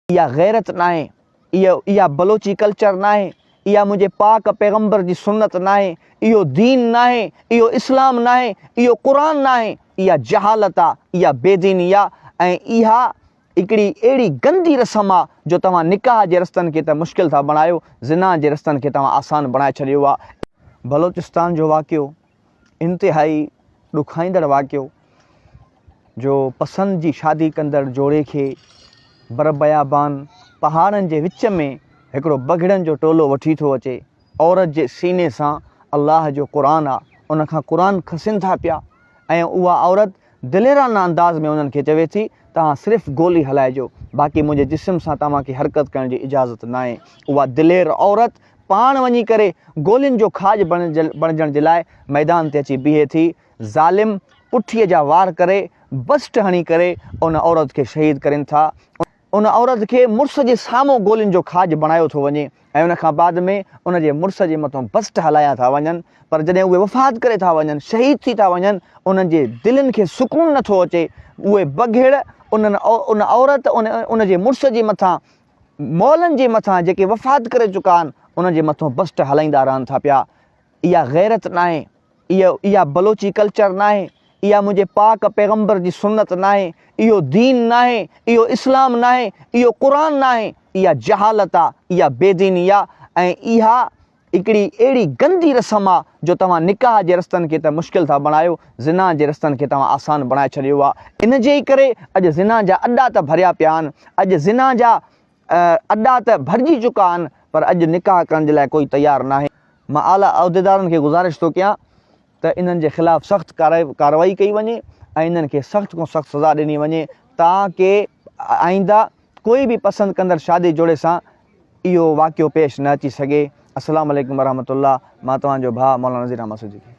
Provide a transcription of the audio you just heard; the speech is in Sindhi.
اها غيرت ناهي، اهو اها بلوچي ڪلچر ناهي، اها منهنجي پاڪ پيغمبر جي سنت ناهي، اهو دين ناهي، اهو اسلام ناهي، اهو قرآن ناهي، اها جهالت آ، اها بي ديني آ ۽ اها هڪڙي اهڙي گندي رسم آ جو توهان نڪاح جي رستن کي ته مشڪل ٿا بڻايو، زنا جي رستن کي توهان آسان بڻائي ڇڏيو آ. بلوچستان جو واقعو انتهائي ڏکائيندڙ واقعو جو پسند جي شادي ڪندڙ جوڙي کي بربيابان پهاڙن جي وچ ۾ هڪڙو بگهڙن جو ٽولو وٺي ٿو اچي عورت جي سيني سان الله جو قرآن آ ان کان قرآن کسين ٿا پيا ۽ اها عورت دليرانه انداز ۾ انهن کي چوي ٿي توهان صرف گولي هلائجو باقي منهنجي جسم سان توهان کي حرڪت ڪرڻ جي اجازت ناهي اها دلير عورت پاڻ وڃي ڪري گولين جو کاڄ بڻجڻ جي لاء ميدان تي اچي بيهي ٿي. ظالم پٺيء جا وار ڪري بسٽ هڻي ڪري ان عورت کي شهيد ڪرين ٿا. ان عورت کي مڙس جي سامهون گولين جو کاڄ بڻايو ٿو وڃي ۽ ان کان بعد ۾ ان جي مڙس جي مٿون بسٽ هلايا ٿا وڃن پر جڏهن اهي وفات ڪري ٿا وڃن، شهيد ٿي ٿا وڃن، انهن جي دلين کي سڪون نه ٿو اچي. اهي بگهڙ انهن ان عورت ان جي مڙس جي مٿان مئلن جي مٿان جيڪي وفات ڪري چڪا آهن انهن جي مٿون بسٽ هلائيندا رهن ٿا پيا. اها غيرت ناهي، اهو اها بلوچي ڪلچر ناهي، اها منهنجي پاڪ پيغمبر جي سنت ناهي، اهو دين ناهي، اهو اسلام ناهي، اهو قرآن ناهي، اها جهالت آ، اها بي ديني آ ۽ اها هڪڙي اهڙي گندي رسم آ جو توهان نڪاح جي رستن کي ته مشڪل ٿا بڻايو، زنا جي رستن کي توهان آسان بڻائي ڇڏيو آ. ان جي ئي ڪري اڄ زنا جا اڏا ته ڀريا پيا آهن، اڄ زنا جا اڏا ته ڀرجي چڪا آهن پر اڄ نڪاح ڪرڻ جي لاء ڪوئي تيار ناهي. مان اعليٰ عهديدارن کي گذارش ٿو ڪيان ته انهن جي خلاف سخت ڪارروائي ڪئي وڃي ۽ انهن کي سخت کان سخت سزا ڏني وڃي تانڪه آئنده ڪوئي به پسند ڪندڙ شادي جوڙي سان اهو واقعو پيش نه اچي سگهي. السلام عليڪم ورحمة الله مان توهان جو ڀاء مولانا نذير احمد صديقي.